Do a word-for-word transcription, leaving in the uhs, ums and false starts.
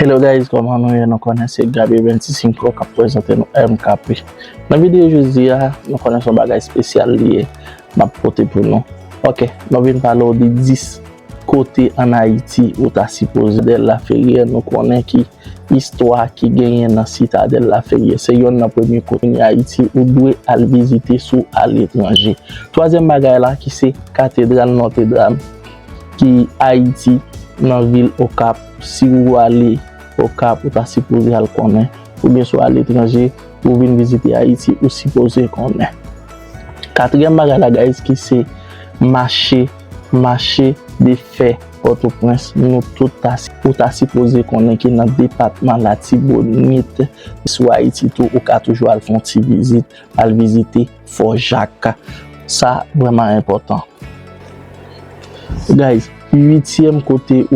Hello guys, kòman nou ye? Nou konnen se Gaby Venticinco k ap prezante nou M K P. Nan videyo jodi a, nou konnen se yon bagay espesyal li ye, m ap pote pou nou. Ok, nou vin pale w de dis kote ann Ayiti ou ta sipoze Sitadèl Laferyè. Nou konnen ki istwa ki genyen nan Sitadèl Laferyè. Se yonn nan premye kote ann Ayiti ou dwe al vizite si w aletranje. Twazyèm bagay la ki se Katedral Notre Dame ki Ayiti, nan vil Okap. Si ou ale Okap, ou ta sipoze al konnen. Oubyen si w aletranje, ou vin vizite Ayiti, ou sipoze konnen. Katriyèm bagay la, guys, ki se mache, mache de fè Pòtoprens. Nou tout ta, ou ta sipoze konnen ki nan depatman Latibonit, sou Ayiti tou, ou ka toujou al fè yon ti vizit, al vizite Fò Jak. Sa vrèman enpòtan. Guys, uityèm kote ou